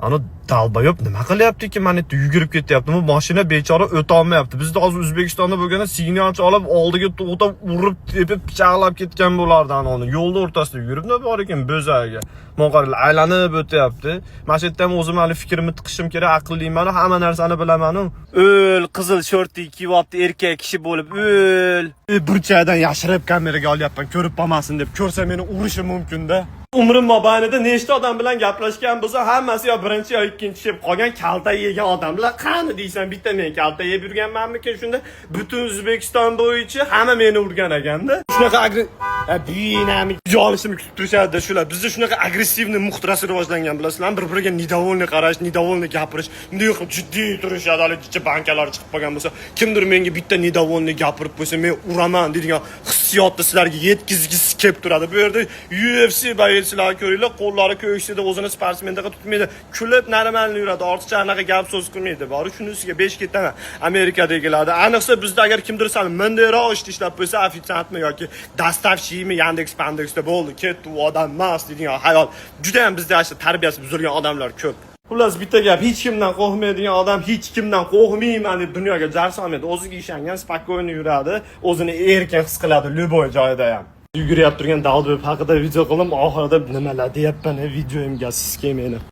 Ani долбоёб nima qilyapti ekan, mana yerda yugurib ketyapti. Bu mashina bechora o'tolmayapti. Bizda hozir O'zbekistonda bo'lganda signalchi olib, oldiga to'xtab, urib, tepib, pichoqlab ketgan bo'lardi uni. Yo'lni o'rtasida yurib nima bor ekan bo'zaga. Mana qaranglar, aylanib o'tyapti. Mana shu yerda ham o'zim hali fikrimni tiqishim kerak, aqlliman, hamma narsani bilaman. O'l, qizil shorti kiyyapti erkak kishi bo'lib, o'l. Burchakdan yashirib kameraga olyapman, ko'rib qolmasin deb. Ko'rsa meni urishi mumkin-da. Umrim mobaynida nechta odam bilan gaplashgan bo'lsa, hammasi yo birinchi, yo ikkinchi deb qolgan kalta yegan odamlar. Qani deysan, bitta men kalta yeb yurganmanmikin shunda? Butun O'zbekiston bo'yicha hamma meni urgan ekanda. Shunaqa binami olishimni kutib turishadi shular. Bizda shunaqa агрессивный muhit rosa rivojlangan, bilasizlarmi? Bir biriga недовольный qarash, недовольный gapirish, bunday qilib jiddiy turishadi, hali jicha bankalar chiqib qolgan bo'lsa, kimdir menga bitta недовольный gapirib qo'ysa, men uraman deydigan hissiyotni sizlarga yetkazgisi kelib turadi. Bu yerda UFC боец lar ko'ringlar, qo'llari ko'ksida, o'zini sportsmendaqa tutmaydi, kulib нормально yuradi, ortiqcha anaqa gap so'z qilmaydi. Bori shunisiga besh ketaman Amerikadagilarda. Ayniqsa bizda agar kimdir sal mindayroq ishda ishlab qo'ysa, ofitsiantmi yoki доставщик mi, Yandex Pandexda, bo'ldi, ketdi, u odam emas deydigan hayol. Juda ham bizda shu tarbiyasi buzilgan odamlar ko'p. Xullas, bitta gap: hech kimdan qo'rqmaydigan odam hech kimdan qo'rqmayman deb dunyoga jar solmaydi. O'ziga ishongan, спокойно yuradi, o'zini erkin his qiladi любой joyda ham. Yuguryapti turgan долбоёб haqida video qildim, oxirida nimalar deyapman videoimga, sizga meni.